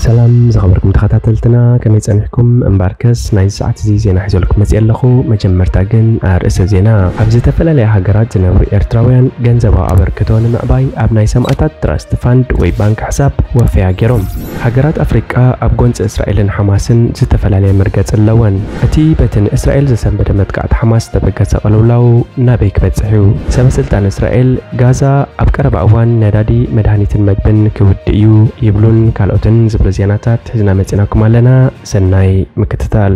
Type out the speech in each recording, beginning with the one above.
ሰላም ዝኸበርኩም ተኸታተልትና፣ ከመይ ጸኒሕኩም? እምበኣርከስ ናይዚ ሰዓት እዚ ዜና ሒዘልኩም መጺአ ኣለኹ። መጀመርታ ግን ኣርእስተ ዜና። ኣብ ዝተፈላለያ ሃገራት ዝነብሩ ኤርትራውያን ገንዘባዊ ኣበርክቶ ንምዕባይ ኣብ ናይ ሰማእታት ትራስት ፋንድ ወይ ባንክ ሕሳብ ወፈያ ገይሮም። ሃገራት ኣፍሪቃ ኣብ ጎንጺ እስራኤልን ሓማስን ዝተፈላለየ መርገጺ ኣለወን። እቲ በቲ ንእስራኤል ዘሰንበደ መጥቃዕቲ ሓማስ ዝተበገሰ ቅልውላው ናበይ ክበጽሕ እዩ? ሰበ ስልጣን እስራኤል ጋዛ ኣብ ቀረባ እዋን ነዳዲ፣ መድሃኒትን መግብን ክውድእ እዩ ይብሉን ካልኦትን ዝብሉ ዜናታት ሒዝና መጺናኩም ኣለና። ሰናይ ምክትታል።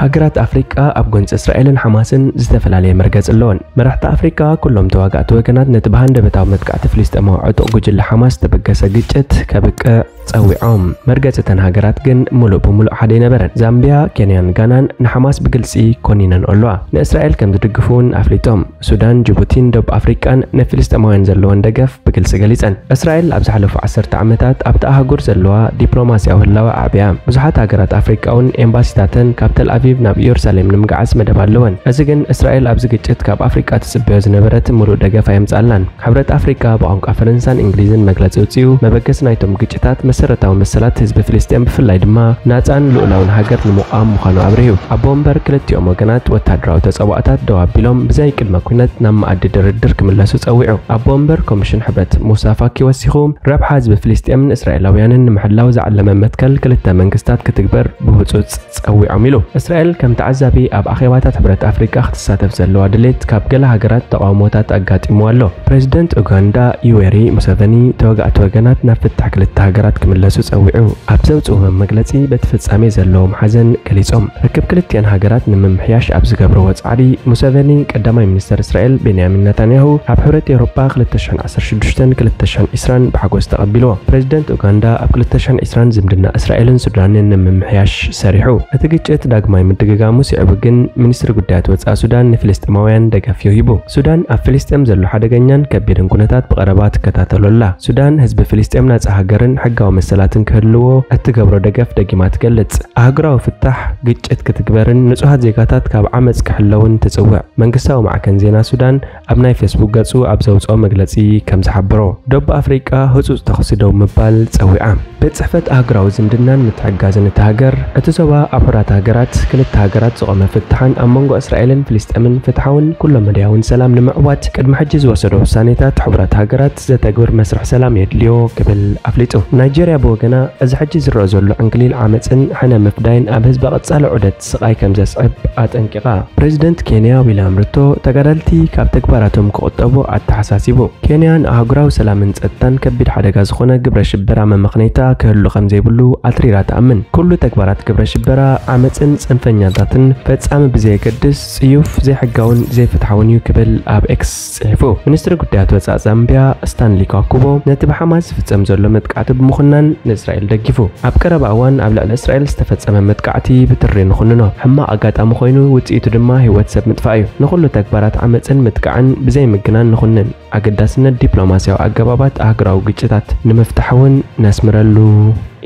ሃገራት ኣፍሪቃ ኣብ ጎንጺ እስራኤልን ሓማስን ዝተፈላለየ መርገጺ ኣለወን። መራሕቲ ኣፍሪቃ ኩሎም ተዋጋእቲ ወገናት ነቲ ብሃንደበታዊ መጥቃዕቲ ፍልስጤማዊ ዕጡቕ ጉጅለ ሓማስ ዝተበገሰ ግጭት ከብቅዕ ጸዊዖም። መርገጺ እተን ሃገራት ግን ምሉእ ብምሉእ ሓደ ኣይነበረን። ዛምቢያ፣ ኬንያን ጋናን ንሓማስ ብግልጺ ኮኒነን ኣለዋ። ንእስራኤል ከም ዝድግፉ እውን ኣፍሊጦም። ሱዳን፣ ጅቡቲን ደቡብ ኣፍሪቃን ንፍልስጤማውያን ዘለወን ደገፍ ብግልጺ ገሊጸን። እስራኤል ኣብ ዝሓለፉ ዓሰርተ ዓመታት ኣብቲ ኣህጉር ዘለዋ ዲፕሎማስያዊ ህላወ ኣዕብያ። ብዙሓት ሃገራት ኣፍሪቃ እውን ኤምባሲታተን ካብ ተል ኣቪቭ ናብ ኢየሩሳሌም ንምግዓዝ መደብ ኣለወን። እዚ ግን እስራኤል ኣብዚ ግጭት ካብ ኣፍሪቃ ትጽበዮ ዝነበረት ምሉእ ደገፍ ኣየምጽኣላን። ሕብረት ኣፍሪቃ ብቋንቋ ፈረንሳን እንግሊዝን መግለጺ ኣውጺኡ፣ መበገሲ ናይቶም ግጭታት መሰረታዊ መሰላት ህዝቢ ፍልስጤም፣ ብፍላይ ድማ ናጻን ልኡላውን ሃገር ንምቋም ምዃኑ ኣብሪሁ። ኣቦ ወንበር ክልቲኦም ወገናት ወታደራዊ ተጸዋዕታት ደው ኣቢሎም ብዘይ ቅድመ ኩነት ናብ መኣዲ ድርድር ክምለሱ ጸዊዑ። ኣቦ ወንበር ኮሚሽን ሕብረት ሙሳ ፋኪ ወሲኹ፣ ረብሓ ህዝቢ ፍልስጤምን እስራኤላውያንን ንምሕላው ዝዓለመ መትከል ክልተ መንግስታት ክትግበር ብህጹጽ ጸዊዖም ኢሉ። እስራኤል ከም ተዓዛቢ ኣብ ኣኼባታት ሕብረት ኣፍሪቃ ክትሳተፍ ዘለዋ ድሌት ካብ ገለ ሃገራት ተቓውሞታት ኣጋጢምዋ ኣሎ። ፕሬዚደንት ኡጋንዳ ዩዌሪ ሙሰቨኒ ተዋጋእቲ ወገናት ናብ ፍታሕ ክልተ ሃገራት ክምለሱ ጸዊዑ። ኣብ ዘውጽእዎ መግለጺ በቲ ፍጻሜ ዘለዎም ሓዘን ገሊጾም። ርክብ ክልቲኣን ሃገራት ንምምሕያሽ ኣብ ዝገብርዎ ጻዕሪ ሙሰቨኒ ቀዳማይ ሚኒስተር እስራኤል ቤንያሚን ነታንያሁ ኣብ ሕብረት ኤውሮጳ ክልተ ሽሕን ዓሰርተ ሽዱሽተን ክልተ ሽሕን ዕስራን ብሓጎስ ተቐቢልዎ። ፕሬዚደንት ኡጋንዳ ኣብ ክልተ ሽሕን ዕስራን ዝምድና እስራኤልን ሱዳንን ንምምሕያሽ ሰሪሑ። እቲ ግጭት ዳግማይ ምድግጋሙ ስዒቡ ግን ሚኒስትሪ ጉዳያት ወጻኢ ሱዳን ንፍልስጤማውያን ደገፍ እዩ ሂቡ። ሱዳን ኣብ ፍልስጤም ዘሎ ሓደገኛን ከቢድን ኩነታት ብቐረባ ትከታተሎ ኣላ። ሱዳን ህዝቢ ፍልስጤም ናጻ ሃገርን ሕጋዊ መሰላትን ክህልዎ እትገብሮ ደገፍ ደጊማ ትገልጽ። ኣህጉራዊ ፍታሕ ግጭት ክትግበርን ንጹሃት ዜጋታት ካብ ዓመጽ ክሕለውን ትጽውዕ። መንግስታዊ ማዕከን ዜና ሱዳን ኣብ ናይ ፌስቡክ ገጹ ኣብ ዘውጽኦ መግለጺ ከም ዝሓበሮ፣ ደቡብ ኣፍሪቃ ህጹጽ ተኹሲ ደው ምባል ጸዊዓ። ቤት ጽሕፈት ኣህጉራዊ ዝምድናን ምትሕግጋዝን እታ ሃገር፣ እቲ ዞባ ኣብ ሕቡራት ሃገራት ክልተ ሃገራት ዝቖመ ፍታሕን ኣብ መንጎ እስራኤልን ፍልስጤምን ፍትሓውን ኩለ መዳያውን ሰላም ንምዕዋት ቅድሚ ሕጂ ዝወሰዶ ውሳኔታት ሕቡራት ሃገራት ዘተግብር መስርሕ ሰላም የድልዮ ክብል ኣፍሊጡ። ናይጄርያ ብወገና፣ እዚ ሕጂ ዝረኣ ዘሎ ዕንክሊል ዓመጽን ሕነ ምፍዳይን ኣብ ህዝባ ቀጻሊ ዑደት ስቓይ ከም ዘስዕብ ኣጠንቂቓ። ፕሬዚደንት ኬንያ ዊልያም ሩቶ ተጋደልቲ ካብ ተግባራቶም ክቑጠቡ ኣተሓሳሲቡ። ኬንያ ንኣህጉራዊ ሰላምን ጸጥታን ከቢድ ሓደጋ ዝኾነ ግብረ ሽበራ መመኽነይታ ክህሉ ከም ዘይብሉ ኣትሪራ ትኣምን። ኩሉ ተግባራት ግብረ ሽበራ፣ ዓመጽን ጽንፈኛታትን ፈጻሚ ብዘየገድስ ጽዩፍ፣ ዘይሕጋውን ዘይፍትሓውን እዩ ክብል ኣብ ኤክስ ጽሒፉ። ሚኒስትሪ ጉዳያት ወጻኢ ዛምቢያ ስታንሊ ኳኩቦ ነቲ ብሓማስ ዝፍጸም ዘሎ መጥቃዕቲ ብምኹናን ንእስራኤል ደጊፉ። ኣብ ቀረባ እዋን ኣብ ልዕሊ እስራኤል ዝተፈጸመ መጥቃዕቲ ብትሪ ንኹንኖ። ሕማቕ ኣጋጣሚ ኮይኑ ውጽኢቱ ድማ ህይወት ሰብ ምጥፋእ እዩ። ንኹሉ ተግባራት ዓመጽን ምጥቃዕን ብዘይ ምግናን ንኹንን። ኣገዳስነት ዲፕሎማስያዊ ኣገባባት ኣህጉራዊ ግጭታት ንምፍታሕ እውን ነስምረሉ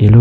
ኢሉ።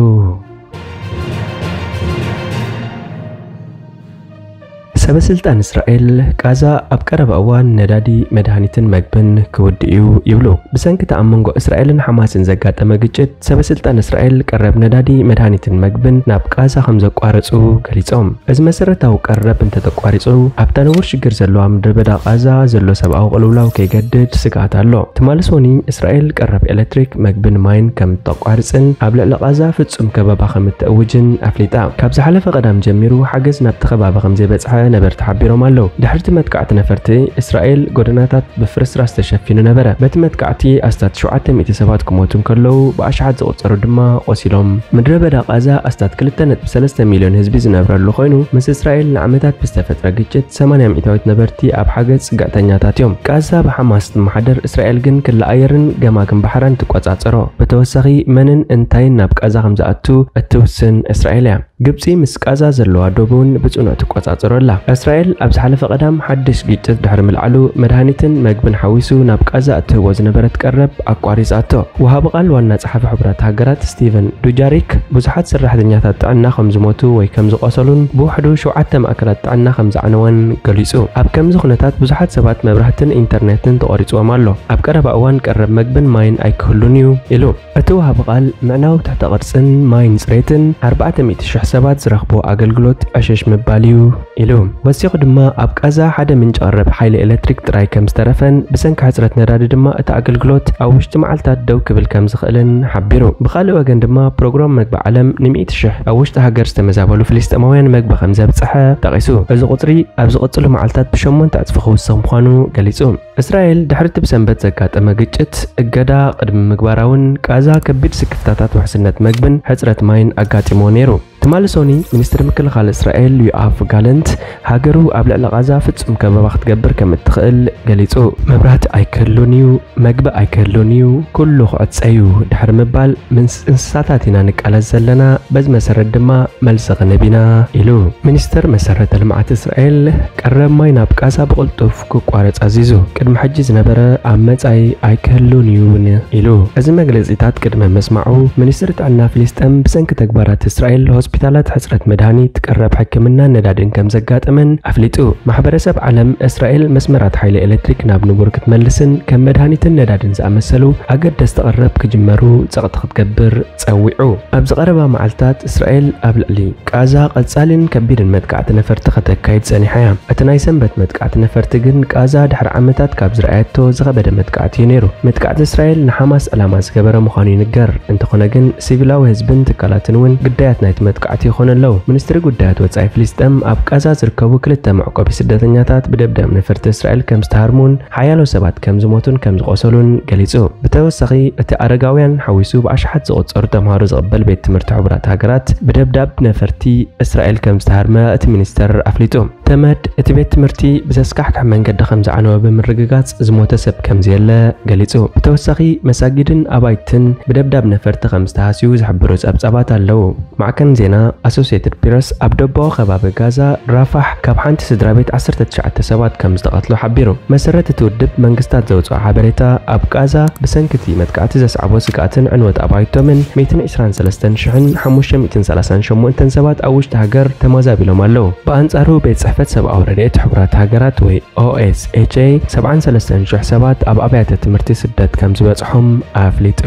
ሰበ ስልጣን እስራኤል፣ ቃዛ ኣብ ቀረባ እዋን ነዳዲ፣ መድሃኒትን መግብን ክውድእ እዩ ይብሉ። ብሰንኪ እቲ ኣብ መንጎ እስራኤልን ሓማስን ዘጋጠመ ግጭት፣ ሰበ ስልጣን እስራኤል ቀረብ ነዳዲ፣ መድሃኒትን መግብን ናብ ቃዛ ከም ዘቋረጹ ገሊጾም። እዚ መሰረታዊ ቀረብ እንተተቋሪጹ፣ ኣብታ ንቡር ሽግር ዘለዋ ምድረ በዳ ቃዛ ዘሎ ሰብኣዊ ቅልውላው ከይገድድ ስግኣት ኣሎ። ትማሊ ሰኑይ እስራኤል ቀረብ ኤሌክትሪክ፣ መግብን ማይን ከም እተቋርጽን ኣብ ልዕሊ ቃዛ ፍጹም ከበባ ከም እተእውጅን ኣፍሊጣ። ካብ ዝሓለፈ ቀዳም ጀሚሩ ሓገዝ ናብቲ ከባቢ ከም ዘይበጽሐ ነበርቲ ሓቢሮም ኣለዉ። ድሕሪ እቲ መጥቃዕቲ ነፈርቲ፣ እስራኤል ጎደናታት ብፍርስራስ ተሸፊኑ ነበረ። በቲ መጥቃዕቲ ኣስታት ሸውዓተ ሚእቲ ሰባት ክሞቱ እንከለዉ፣ ብኣሽሓት ዝቑጸሩ ድማ ቆሲሎም። ምድረ በዳ ቃዛ ኣስታት ክልተ ነጥቢ ሰለስተ ሚልዮን ህዝቢ ዝነብረሉ ኮይኑ፣ ምስ እስራኤል ንዓመታት ብዝተፈጥረ ግጭት ሰማንያ ሚእታዊት ነበርቲ ኣብ ሓገዝ ጽግዕተኛታት እዮም። ቃዛ ብሓማስ ትመሓደር፣ እስራኤል ግን ክሊ ኣየርን ገማግም ባሕራን ትቆጻጸሮ። ብተወሳኺ፣ መንን እንታይን ናብ ቃዛ ከም ዝኣቱ እትውስን እስራኤል እያ። ግብጺ ምስ ቃዛ ዘለዋ ዶብ እውን ብጽኑዕ ትቆጻጸሮ ኣላ። እስራኤል ኣብ ዝሓለፈ ቀዳም ሓድሽ ግጭት ድሕሪ ምልዓሉ፣ መድሃኒትን መግብን ሓዊሱ ናብ ቃዛ እትህቦ ዝነበረት ቀረብ ኣቋሪጻቶ። ወሃቢ ቃል ዋና ጸሓፊ ሕቡራት ሃገራት ስቲቨን ዱጃሪክ፣ ብዙሓት ሰራሕተኛታት ጥዕና ከም ዝሞቱ ወይ ከም ዝቖሰሉን ብውሕዱ ሸውዓተ ማእከላት ጥዕና ከም ዝዓነወን ገሊጹ። ኣብ ከምዚ ኩነታት ብዙሓት ሰባት መብራህትን ኢንተርኔትን ተቖሪጽዎም ኣሎ። ኣብ ቀረባ እዋን ቀረብ መግብን ማይን ኣይክህሉን እዩ ኢሉ። እቲ ወሃቢ ቃል፣ ምዕናው ትሕተ ቅርጽን ማይን ጽሬትን ኣርባዕተ ሚእቲ ሽሕ ሰባት ዝረኽቦ ኣገልግሎት ዕሽሽ ምባል እዩ ኢሉ። ወሲኹ ድማ፣ ኣብ ቃዛ ሓደ ምንጪ ቀረብ ሓይሊ ኤሌክትሪክ ጥራይ ከም ዝተረፈን ብሰንኪ ሕጽረት ነዳዲ ድማ እቲ ኣገልግሎት ኣብ ውሽጢ መዓልታት ደው ክብል ከም ዝኽእልን ሓቢሩ። ብኻልእ ወገን ድማ፣ ፕሮግራም መግቢ ዓለም ንሚእቲ ሽሕ ኣብ ውሽጢ ሃገር ዝተመዛበሉ ፍልስጤማውያን መግቢ ከም ዘብጽሐ ጠቒሱ። እዚ ቁጽሪ ኣብ ዝቕጽሉ መዓልታት ብሸሞንተ ዕጽፊ ክውስኽ ምዃኑ ገሊጹ። እስራኤል ድሕሪ እቲ ብሰንበት ዘጋጠመ ግጭት እገዳ ቅድሚ ምግባራ እውን ቃዛ ከቢድ ስክፍታታት ውሕስነት መግብን ሕጽረት ማይን ኣጋጢሞ ነይሩ። ትማሊ ሶኒ ሚኒስትሪ ምክልኻል እስራኤል ዮኣፍ ጋለንት ሃገሩ ኣብ ልዕሊ ቃዛ ፍጹም ከበባ ክትገብር ከም እትኽእል ገሊጹ። መብራህቲ ኣይክህሉን እዩ፣ መግቢ ኣይክህሉን እዩ፣ ኩሉ ክዕጸ እዩ ድሕሪ ምባል፣ ምስ እንስሳታት ኢና ንቃለስ ዘለና፣ በዚ መሰረት ድማ መልሲ ክንህብ ኢና ኢሉ። ሚኒስተር መሰረተ ልምዓት እስራኤል ቀረብ ማይ ናብ ቃዛ ብቕልጡፍ ክቋረጽ ኣዚዙ። ቅድሚ ሕጂ ዝነበረ ኣብ መጻኢ ኣይክህሉን እዩ እውን ኢሉ። እዚ መግለጺታት ቅድሚ ምስማዑ፣ ሚኒስትሪ ጥዕና ፍልስጤም ብሰንኪ ተግባራት እስራኤል ሆስፒታላት ሕጽረት መድሃኒት፣ ቀረብ ሕክምናን ነዳድን ከም ዘጋጠመን ኣፍሊጡ። ማሕበረሰብ ዓለም እስራኤል መስመራት ሓይሊ ኤሌክትሪክ ናብ ንቡር ክትመልስን ከም መድሃኒትን ነዳድን ዝኣመሰሉ ኣገደስቲ ቀረብ ክጅመሩ ጸቕጢ ክትገብር ጸዊዑ። ኣብዚ ቀረባ መዓልታት እስራኤል ኣብ ልዕሊ ቃዛ ቀጻልን ከቢድን መጥቃዕቲ ነፈርቲ ከተካይድ ጸኒሓ እያ። እቲ ናይ ሰንበት መጥቃዕቲ ነፈርቲ ግን ቃዛ ድሕሪ ዓመታት ካብ ዝረኣየቶ ዝኸበደ መጥቃዕቲ እዩ ነይሩ። መጥቃዕቲ እስራኤል ንሓማስ ዕላማ ዝገበረ ምዃኑ ይንገር። እንተኾነ ግን ሲቪላዊ ህዝብን ትካላትን እውን ግዳያት ናይቲ መጥቃዕቲ ይኾኑ ኣለዉ። ሚኒስትሪ ጉዳያት ወጻኢ ፍልስጤም ኣብ ቃዛ ዝርከቡ ክልተ መዕቆቢ ስደተኛታት ብደብዳብ ነፈርቲ እስራኤል ከም ዝተሃርሙን ሓያሎ ሰባት ከም ዝሞቱን ከም ዝቖሰሉን ገሊጹ። ብተወሳኺ እቲ ኣረጋውያን ሓዊሱ ብኣሽሓት ዝቑጸሩ ተምሃሮ ዝቕበል ቤት ትምህርቲ ሕቡራት ሃገራት ብደብዳብ ነፈርቲ እስራኤል ከም ዝተሃርመ እቲ ሚኒስተር ኣፍሊጡ። ተመድ እቲ ቤት ትምህርቲ ብዘስካሕክሕ መንገዲ ከም ዝዓነወ ብምርግጋጽ ዝሞተ ሰብ ከም ዘየለ ገሊጹ። ብተወሳኺ መሳጊድን ኣባይትን ብደብዳብ ነፈርቲ ከም ዝተሃስዩ ዝሕብሩ ጸብጻባት ኣለዉ። ማዕከን ዜና ኣሶሲየትድ ፕረስ ኣብ ደቡባዊ ከባቢ ጋዛ ራፋሕ ካብ ሓንቲ ስድራ ቤት ዓሰርተ ትሽዓተ ሰባት ከም ዝተቐትሉ ሓቢሩ። መሰረት እቲ ውድብ መንግስታት ዘውጽኦ ሓበሬታ፣ ኣብ ጋዛ ብሰንኪ እቲ መጥቃዕቲ ዘስዓቦ ስግኣትን ዕንወት ኣባይቶምን ሚእትን ዕስራን ሰለስተን ሽሕን ሓሙሽተ ሚእትን ሰላሳን ሸሞንተን ሰባት ኣብ ውሽጢ ሃገር ተመዛቢሎም ኣለዉ። ብኣንጻሩ ቤት ጽሕፈት ሰብኣዊ ረድኤት ሕቡራት ሃገራት ወይ ኦኤስኤችኤ ሰብዓን ሰለስተን ሽሕ ሰባት ኣብ ኣብያተ ትምህርቲ ስደት ከም ዝበጽሖም ኣፍሊጡ።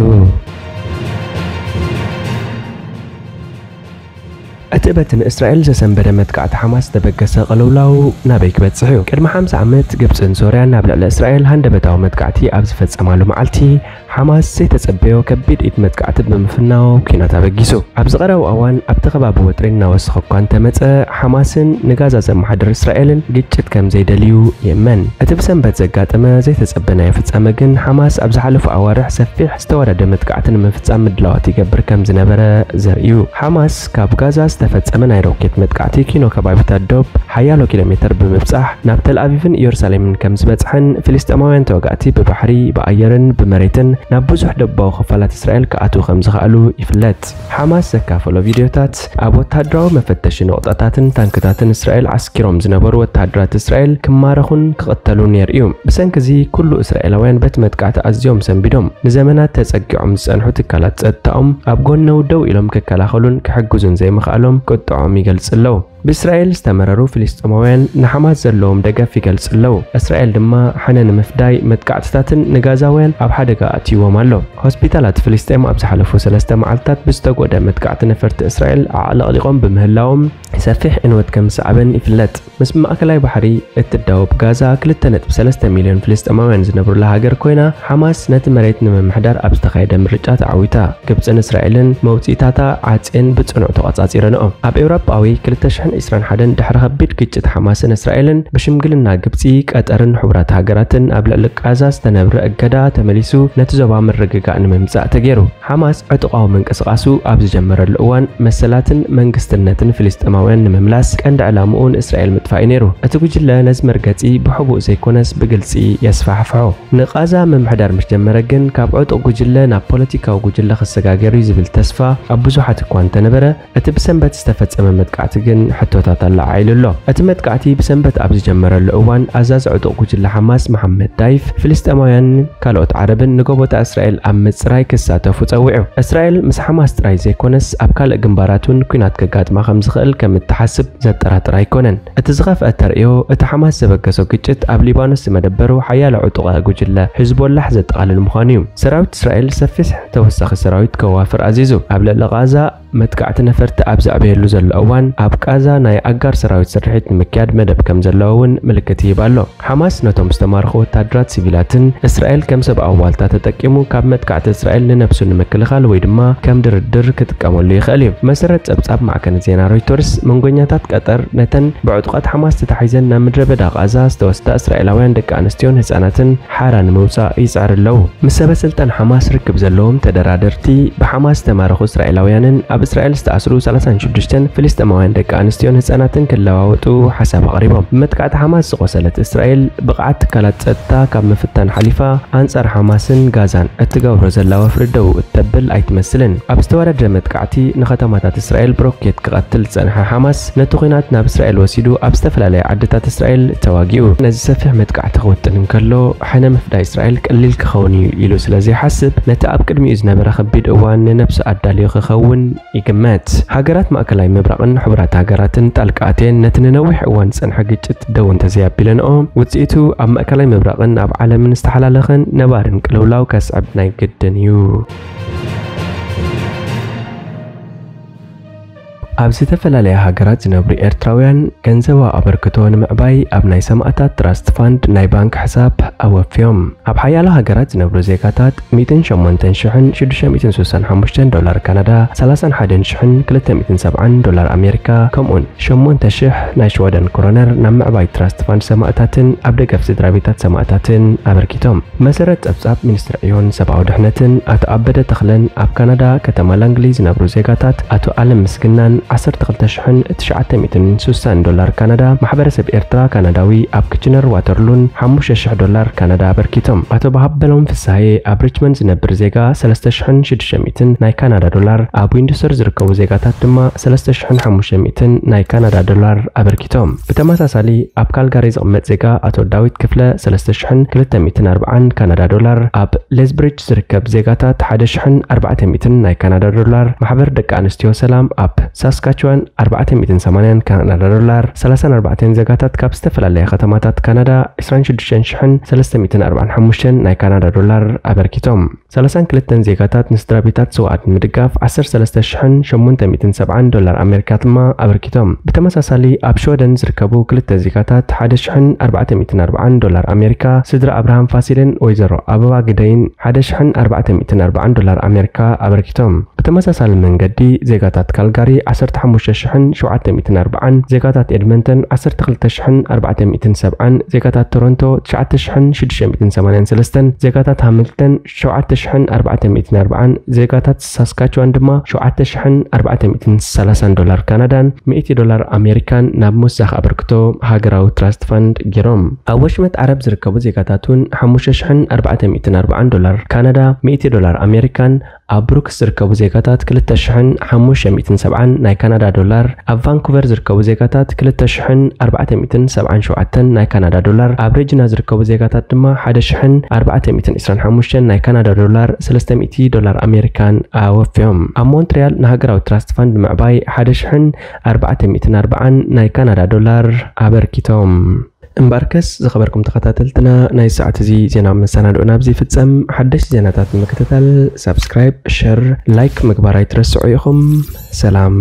እቲ በቲ ንእስራኤል ዘሰንበደ መጥቃዕቲ ሓማስ ዝተበገሰ ቅልውላው ናበይ ክበጽሕ እዩ? ቅድሚ ሓምሳ ዓመት ግብጽን ሶርያን ናብ ልዕሊ እስራኤል ሃንደበታዊ መጥቃዕቲ ኣብ ዝፈጸማሉ መዓልቲ፣ ሓማስ ዘይተጸበዮ ከቢድ ኢድ መጥቃዕቲ ብምፍናው ኲናት ኣበጊሱ። ኣብዚ ቀረባ እዋን ኣብቲ ከባቢ ወጥሪ እናወሰኸ እኳ እንተመጸ፣ ሓማስን ንጋዛ ዘመሓድር እስራኤልን ግጭት ከም ዘይደልዩ ይእመን። እቲ ብሰንበት ዘጋጠመ ዘይተጸበናዮ ፍጻመ ግን፣ ሓማስ ኣብ ዝሓለፉ ኣዋርሕ ሰፊሕ ዝተዋደደ መጥቃዕቲ ንምፍጻም ምድላዋት ይገብር ከም ዝነበረ ዘርኢ እዩ። ሓማስ ካብ ጋዛ ዝተፈጸመ ናይ ሮኬት መጥቃዕቲ ኪኖ ከባቢታት ዶብ ሓያሎ ኪሎ ሜተር ብምብጻሕ ናብ ተል ኣቪቭን ኢየሩሳሌምን ከም ዝበጽሐን፣ ፍልስጤማውያን ተዋጋእቲ ብባሕሪ፣ ብኣየርን ብመሬትን ናብ ብዙሕ ደቡባዊ ክፋላት እስራኤል ክኣትዉ ከም ዝኸኣሉ ይፍለጥ። ሓማስ ዘካፈሎ ቪድዮታት፣ ኣብ ወተሃደራዊ መፈተሺ ነቑጣታትን ታንክታትን እስራኤል ዓስኪሮም ዝነበሩ ወተሃደራት እስራኤል ክማረኹን ክቕተሉን የርእዩ። ብሰንኪ እዚ፣ ኩሉ እስራኤላውያን በቲ መጥቃዕቲ ኣዝዮም ሰንቢዶም። ንዘመናት ተጸጊዖም ዝጸንሑ ትካላት ጸጥታኦም ኣብ ጎነው ደው ኢሎም ክከላኸሉን ክሕግዙን ዘይምኽኣሎም ቁጥዖም ይገልጽ ኣለዉ። ብእስራኤል ዝተመረሩ ፍልስጤማውያን ንሓማስ ዘለዎም ደገፍ ይገልጽ ኣለዉ። እስራኤል ድማ ሕነ ንምፍዳይ መጥቃዕትታትን ንጋዛውያን ኣብ ሓደጋ ኣእትይዎም ኣሎ። ሆስፒታላት ፍልስጤም ኣብ ዝሓለፉ ሰለስተ መዓልታት ብዝተጎድኣ መጥቃዕቲ ነፈርቲ እስራኤል ኣዕለቕሊቖም ብምህላዎም፣ ሰፊሕ ዕንወት ከም ዝሰዓበን ይፍለጥ። ምስ ማእከላይ ባሕሪ እትዳወብ ጋዛ፣ ክልተ ነጥቢ ሰለስተ ሚልዮን ፍልስጤማውያን ዝነብሩላ ሃገር ኮይና፣ ሓማስ ነቲ መሬት ንምምሕዳር ኣብ ዝተኻየደ ምርጫ ተዓዊታ። ግብጽን እስራኤልን መውጽኢታታ ዓጽየን ብጽኑዕ ተቖጻጺረንኦ። ኣብ ኤውሮጳዊ ክልተ ሽሕ ዕስራን ሓደን ድሕሪ ከቢድ ግጭት ሓማስን እስራኤልን ብሽምግልና ግብጺ፣ ቀጠርን ሕቡራት ሃገራትን ኣብ ልዕሊ ቃዛ ዝተነብረ እገዳ ተመሊሱ ነቲ ዞባ ምርግጋእ ንምምጻእ ተገይሩ። ሓማስ ዕጡቓዊ ምንቅስቓሱ ኣብ ዝጀመረሉ እዋን መሰላትን መንግስትነትን ፍልስጤማውያን ንምምላስ ቀንዲ ዕላምኡ ንእስራኤል ምጥፋእ እዩ ነይሩ። እቲ ጉጅለ ነዚ መርገጺ ብሕቡእ ዘይኮነስ ብግልጺ የስፋሕፍሖ። ንቃዛ ምምሕዳር ምስ ጀመረ ግን ካብ ዕጡቕ ጉጅለ ናብ ፖለቲካዊ ጉጅለ ክሰጋገር እዩ ዝብል ተስፋ ኣብ ብዙሓት እኳ እንተነበረ፣ እቲ ብሰንበት ዝተፈጸመ መጥቃዕቲ ግን ሕቶታት ኣለዓዒሉ ኣሎ። እቲ መጥቃዕቲ ብሰንበት ኣብ ዝጀመረሉ እዋን ኣዛዚ ዕጡቕ ጉጅለ ሓማስ መሓመድ ዳይፍ ፍልስጤማውያን ካልኦት ዓረብን ንጎቦታት እስራኤል ኣብ ምጽራይ ክሳተፉ ጸዊዑ። እስራኤል ምስ ሓማስ ጥራይ ዘይኮነስ ኣብ ካልእ ግንባራት እውን ኲናት ከጋጥማ ከም ዝኽእል ከም እትሓስብ ዘጠራጥር ኣይኮነን። እቲ ዝኸፍአ ተርእዮ፣ እቲ ሓማስ ዘበገሶ ግጭት ኣብ ሊባኖስ ዝመደበሩ ሓያሎ ዕጡቓ ጉጅለ ሒዝቦላሕ ዘጠቓልል ምዃኑ እዩ። ሰራዊት እስራኤል ሰፊሕ ተወሳኺ ሰራዊት ከዋፍር ኣዚዙ። ኣብ ልዕሊ ቃዛ መጥቃዕቲ ነፈርቲ ኣብ ዘዕበየሉ ዘሎ እዋን፣ ኣብ ቃዛ ናይ ኣጋር ሰራዊት ስርሒት ንምክያድ መደብ ከም ዘለዎ እውን ምልክት ይህብ ኣሎ። ሓማስ ነቶም ዝተማረኹ ወታደራት ሲቪላትን እስራኤል ከም ሰብኣዊ ዋልታ ተጠቂሙ ካብ መጥቃዕቲ እስራኤል ንነብሱ ንምክልኻል ወይ ድማ ከም ድርድር ክጥቀመሉ ይኽእል እዩ። መሰረት ጸብጻብ ማዕከን ዜና ሮይተርስ፣ መንጎኛታት ቀጠር ነተን ብዕጡቓት ሓማስ ተታሒዘን ናብ ምድረ በዳ ቃዛ ዝተወስዳ እስራኤላውያን ደቂ ኣንስትዮን ህጻናትን ሓራ ንምውጻእ ይጽዕር ኣለዉ። ምስ ሰበ ስልጣን ሓማስ ርክብ ዘለዎም ተደራደርቲ፣ ብሓማስ ዝተማረኹ እስራኤላውያንን ኣብ እስራኤል ዝተኣስሩ ሰላሳን ሽዱሽተን ፍልስጤማውያን ደቂ ኣንስትዮን ህጻናትን ክለዋወጡ ሓሳብ ኣቕሪቦም። ብመጥቃዕቲ ሓማስ ዝቖሰለት እስራኤል ብቕዓት ትካላት ጸጥታ ካብ ምፍታን ሓሊፋ ኣንጻር ሓማስን ጋዛን እትገብሮ ዘላ ወፍሪ ደው እተብል ኣይትመስልን። ኣብ ዝተወደደ መጥቃዕቲ ንከተማታት እስራኤል ብሮኬት ክቐትል ዝጸንሐ ሓማስ ነቲ ኲናት ናብ እስራኤል ወሲዱ ኣብ ዝተፈላለያ ዓድታት እስራኤል ተዋጊኡ። ነዚ ሰፊሕ መጥቃዕቲ ክውጥን እንከሎ፣ ሕነ ምፍዳይ እስራኤል ቀሊል ክኸውን እዩ ኢሉ ስለ ዘይሓስብ፣ ነቲ ኣብ ቅድሚኡ ዝነበረ ከቢድ እዋን ንነብሱ ኣዳልዩ ክኸውን ይግመት። ሃገራት ማእከላይ ምብራቕን ሕቡራት ሃገራትን ጣልቃ ኣትየን ነቲ ንነዊሕ እዋን ዝጸንሐ ግጭት ደው እንተዘይኣቢለንኦ፣ ውጽኢቱ ኣብ ማእከላይ ምብራቕን ኣብ ዓለምን ዝተሓላለኸን ነባርን ቅልውላው ከስዕብ ናይ ግድን እዩ። ኣብ ዝተፈላለያ ሃገራት ዝነብሩ ኤርትራውያን ገንዘባዊ ኣበርክቶ ንምዕባይ ኣብ ናይ ሰማእታት ትራስት ፋንድ ናይ ባንክ ሕሳብ ኣወፍዮም። ኣብ ሓያሎ ሃገራት ዝነብሩ ዜጋታት ሚእትን ሸሞንተን ሽሕን ሽዱሽተ ሚእትን ስሳን ሓሙሽተን ዶላር ካናዳ፣ ሰላሳን ሓደን ሽሕን ክልተ ሚእትን ሰብዓን ዶላር ኣሜሪካ፣ ከምኡውን ሸሞንተ ሽሕ ናይ ሽወደን ክሮነር ናብ ምዕባይ ትራስት ፋንድ ሰማእታትን ኣብ ደገፍ ስድራ ቤታት ሰማእታትን ኣበርኪቶም። መሰረት ጸብጻብ ሚኒስትሪ ዕዮን ሰብኣዊ ድሕነትን ኣቶ ኣበደ ተኽለን፣ ኣብ ካናዳ ከተማ ላንግሊ ዝነብሩ ዜጋታት ኣቶ ኣለም ምስግናን ዓሰርተ ክልተ ሽሕን ትሽዓተ ሚእትን ስሳን ዶላር ካናዳ፣ ማሕበረሰብ ኤርትራ ካናዳዊ ኣብ ክችነር ዋተርሉን ሓሙሽተ ሽሕ ዶላር ካናዳ ኣበርኪቶም። ኣቶ በሃበሎም ፍስሃየ ኣብ ሪችመንድ ዝነብር ዜጋ ሰለስተ ሽሕን ሽዱሽተ ሚእትን ናይ ካናዳ ዶላር፣ ኣብ ዊንድሶር ዝርከቡ ዜጋታት ድማ ሰለስተ ሽሕን ሓሙሽተ ሚእትን ናይ ካናዳ ዶላር ኣበርኪቶም። ብተመሳሳሊ ኣብ ካልጋሪ ዝቕመጥ ዜጋ ኣቶ ዳዊት ክፍለ ሰለስተ ሽሕን ክልተ ሚእትን ኣርብዓን ካናዳ ዶላር፣ ኣብ ሌዝብሪጅ ዝርከብ ዜጋታት ሓደ ሽሕን ኣርባዕተ ሚእትን ናይ ካናዳ ዶላር፣ ማሕበር ደቂ ኣንስትዮ ሰላም ኣብ ሳስካችዋን ኣርባዕተ ሚእትን ሰማንያን ካናዳ ዶላር፣ ሰላሳን ኣርባዕተን ዜጋታት ካብ ዝተፈላለያ ከተማታት ካናዳ ዕስራን ሽዱሽተን ሽሕን ሰለስተ ሚእትን ኣርባዓን ሓሙሽተን ናይ ካናዳ ዶላር ኣበርኪቶም። ሰላሳን ክልተን ዜጋታት ንስድራ ቤታት ስውኣት ንምድጋፍ ዓሰርተ ሰለስተ ሽሕን ሸሞንተ ሚእትን ሰብዓን ዶላር ኣሜሪካ ድማ ኣበርኪቶም። ብተመሳሳሊ ኣብ ሽወደን ዝርከቡ ክልተ ዜጋታት ሓደ ሽሕን ኣርባዕተ ሚእትን ኣርባዓን ዶላር ኣሜሪካ፣ ስድራ ኣብርሃም ፋሲልን ወይዘሮ ኣበባ ግደይን ሓደ ሽሕን ኣርባዕተ ሚእትን ኣርባዓን ዶላር ኣሜሪካ ኣበርኪቶም። ብተመሳሳሊ መንገዲ ዜጋታት ካልጋሪ ዓሰርተ ሓሙሽተ ሽሕን ሸውዓተ ሚእትን ኣርባዓን፣ ዜጋታት ኤድመንተን ዓሰርተ ክልተ ሽሕን ኣርባዕተ ሚእትን ሰብዓን፣ ዜጋታት ቶሮንቶ ትሽዓተ ሽሕን ሽዱሽተ ሚእትን ሰማንያን ሰለስተን፣ ዜጋታት ሃምልተን ሸውዓተ ሽሕን ኣርባዕተ ሚእትን ኣርባዓን፣ ዜጋታት ሳስካችዋን ድማ ሸውዓተ ሽሕን ኣርባዕተ ሚእትን ሰላሳን ዶላር ካናዳን ሚእቲ ዶላር ኣሜሪካን ናብ ምውሳኽ ኣበርክቶ ሃገራዊ ትራስት ፋንድ ገይሮም። ኣብ ወሽመጥ ዓረብ ዝርከቡ ዜጋታት እውን ሓሙሽተ ሽሕን ኣርባዕተ ሚእትን ኣርባዓን ዶላር ካናዳ፣ ሚእቲ ዶላር ኣሜሪካን ኣብ ብሩክስ ዝርከቡ ዜጋታት ክልተ ሽሕን ሓሙሽተ ሚእትን ሰብዓን ናይ ካናዳ ዶላር፣ ኣብ ቫንኩቨር ዝርከቡ ዜጋታት ክልተ ሽሕን ኣርባዕተ ሚእትን ሰብዓን ሸውዓተን ናይ ካናዳ ዶላር፣ ኣብ ሬጂና ዝርከቡ ዜጋታት ድማ ሓደ ሽሕን ኣርባዕተ ሚእትን ዕስራን ሓሙሽተን ናይ ካናዳ ዶላር፣ ሰለስተ ሚእቲ ዶላር ኣሜሪካን ኣወፍዮም። ኣብ ሞንትሪያል ንሃገራዊ ትራስት ፋንድ ንምዕባይ ሓደ ሽሕን ኣርባዕተ ሚእትን ኣርባዓን ናይ ካናዳ ዶላር ኣበርኪቶም። እምበኣርከስ ዝኸበርኩም ተኸታተልትና፣ ናይ ሰዓት እዚ ዜና መሰናድኦና ኣብዚ ይፍጸም። ሓደሽቲ ዜናታት ንምክትታል ሳብስክራይብ፣ ሸር፣ ላይክ ምግባር ኣይትረስዑ ኢኹም። ሰላም።